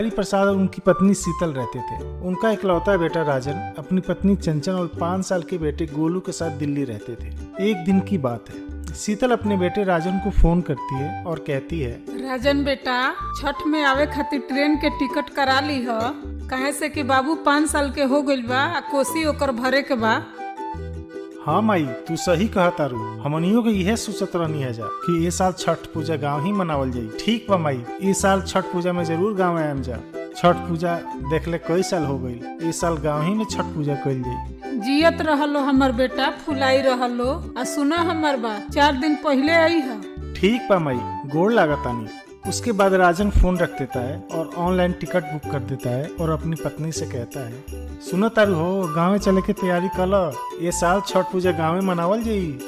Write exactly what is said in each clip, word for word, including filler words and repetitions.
हरि प्रसाद और उनकी पत्नी शीतल रहते थे। उनका इकलौता बेटा राजन अपनी पत्नी चंचल और पाँच साल के बेटे गोलू के साथ दिल्ली रहते थे। एक दिन की बात है, शीतल अपने बेटे राजन को फोन करती है और कहती है, "राजन बेटा, छठ में आवे खातिर ट्रेन के टिकट करा लीह, काहे से कि बाबू पाँच साल के हो गइल बा, आ कोसी ओकर भरे के बा।" हाँ माई, तू सही कहा तारू। हमनियों के इहे सोचत रहनी है जा कि ए साल छठ पूजा गाँव ही मनावल जाई। ठीक बा माई, ए साल छठ पूजा में जरूर गाँव आएम जा। छठ पूजा देखले कई साल हो गइल, ए साल गाँव ही में छठ पूजा कइल जाई। जियत रहलो हमर बेटा, फुलाई रहलो। आ सुना हमर बात, चार दिन पहिले आई ह। ठीक बा माई, गोड़ लागतानी। उसके बाद राजन फोन रख देता है और ऑनलाइन टिकट बुक कर देता है और अपनी पत्नी से कहता है, "सुनो तारू हो, गाँव चले के तैयारी कर लो, ये साल छठ पूजा गाँव में मनावल जाई।"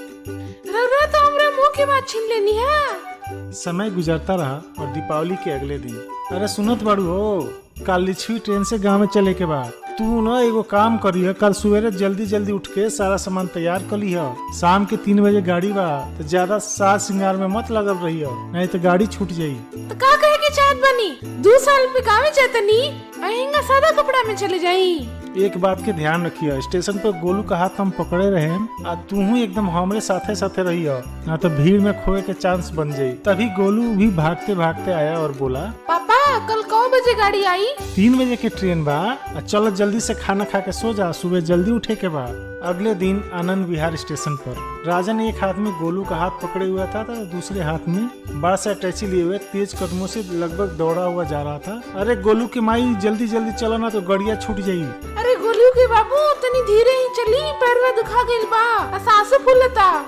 रउरा तो हमरा मुंह के बात छीन लेनी है। समय गुजरता रहा और दीपावली के अगले दिन, "अरे सुनत बाड़ू हो, काल लिच्छवी ट्रेन से गाँव में चले के बा। तू न एगो काम करिह, काल सुबेरे जल्दी जल्दी उठ के सारा सामान तैयार कर लिह। शाम के तीन बजे गाड़ी बा, तो ज्यादा साज श्रृंगार में मत लगल रहिह, नहीं तो गाड़ी छूट जाई।" तो का कहे के चाहत बानी? दू साल पे गाँवे जातनी, अहिंगा सादा कपड़ा में चले जाई। एक बात के ध्यान रखिह, स्टेशन पर गोलू का हाथ हम पकड़े रहे, आ तू एकदम हमरे साथे साथे रहिह, ना तो भीड़ में खोए के चांस बन जाई। तभी गोलू भी भागते भागते आया और बोला, "पापा, कल कौ बजे गाड़ी आई?" "तीन बजे के ट्रेन बा, आ चल जल्दी से खाना खा के सो जा, सुबह जल्दी उठे के बा।" अगले दिन आनंद विहार स्टेशन पर राजन एक हाथ में गोलू का हाथ पकड़े हुआ था, तो दूसरे हाथ में बड़ा सा अटैची लिए हुए तेज कदमों से लगभग दौड़ा हुआ जा रहा था। "अरे गोलू के माई, जल्दी जल्दी चलो ना तो गड़िया छूट जाई।" "अरे गोलू के बाबू, तनी धीरे ही चली, पैरवा दुखा गइल बा, आ सांसो फूलता।"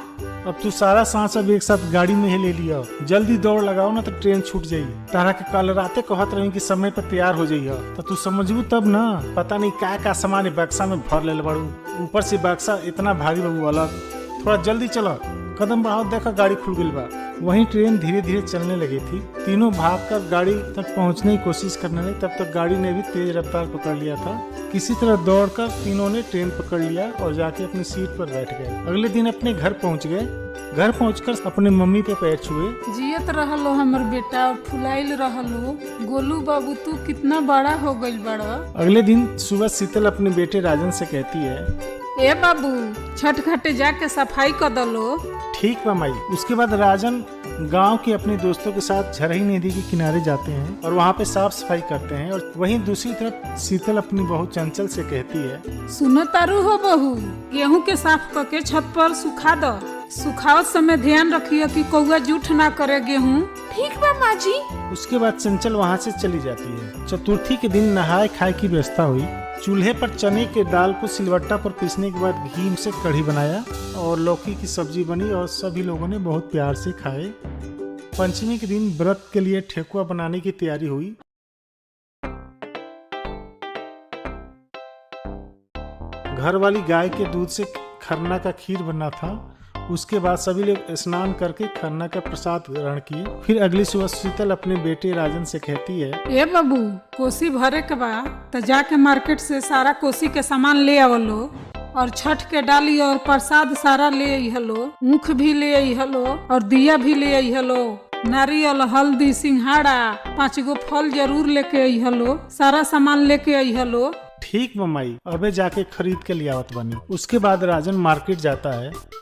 "अब तू सारा सांस अब एक साथ गाड़ी में ही ले लिया, जल्दी दौड़ लगाओ ना तो ट्रेन छूट जाई। तारा के कल राते कहत रही कि समय पर तैयार हो जाइह, तो तू समझबू तब ना। पता नहीं का का सामान बक्सा में भर लेले बाड़ू, ऊपर से बक्सा इतना भारी बा उ अलग। थोड़ा जल्दी चला, कदम बढ़ाओ, देखा गाड़ी खुल गइल बा।" वहीं ट्रेन धीरे धीरे चलने लगी थी। तीनों भागकर गाड़ी तक पहुंचने की कोशिश करने लगे, तब तक गाड़ी ने भी तेज रफ्तार पकड़ लिया था। किसी तरह दौड़कर तीनों ने ट्रेन पकड़ लिया और जाके अपनी सीट पर बैठ गए। अगले दिन अपने घर पहुंच गए। घर पहुंचकर अपने मम्मी पे पैर छुए। "जियत रहलो हमर बेटा और फुलाइल रहलो। गोलू बाबू, तू कितना बड़ा हो गइल बड़ा।" अगले दिन सुबह शीतल अपने बेटे राजन से कहती है, "ए बाबू, छठ घाटे जाके सफाई कर दलो।" "ठीक बा माई।" उसके बाद राजन गांव के अपने दोस्तों के साथ झरही नदी के किनारे जाते हैं और वहां पे साफ सफाई करते हैं। और वहीं दूसरी तरफ शीतल अपनी बहू चंचल से कहती है, "सुनो तारू हो बहू, गेहूं के साफ करके छत पर सुखा दो। सुखावत समय ध्यान रखियो कि कौआ जूठ ना करे गेहूं।" "ठीक बा माँ जी।" उसके बाद चंचल वहां से चली जाती है। चतुर्थी के दिन नहाए खाए की व्यवस्था हुई। चूल्हे पर चने के दाल को सिलवट्टा पर पीसने के बाद घी से कढ़ी बनाया और लौकी की सब्जी बनी और सभी लोगों ने बहुत प्यार से खाए। पंचमी के दिन व्रत के लिए ठेकुआ बनाने की तैयारी हुई। घर वाली गाय के दूध से खरना का खीर बना था। उसके बाद सभी लोग स्नान करके खरना का प्रसाद ग्रहण किए। फिर अगली सुबह शीतल अपने बेटे राजन से कहती है, "ए बाबू, कोसी भरे के बा, त जाके मार्केट से सारा कोसी के सामान ले आवलो और छठ के डाली और प्रसाद सारा ले अइहलो, ऊख भी ले अइहलो और दिया भी ले अइहलो, नारियल, हल्दी, सिंघाड़ा, पाँच गो फल जरूर लेके अइहलो, सारा सामान लेके अइहलो।" "ठीक बा माई, अबे जाके खरीद के ले आवत बानी।" उसके बाद राजन मार्केट जाता है।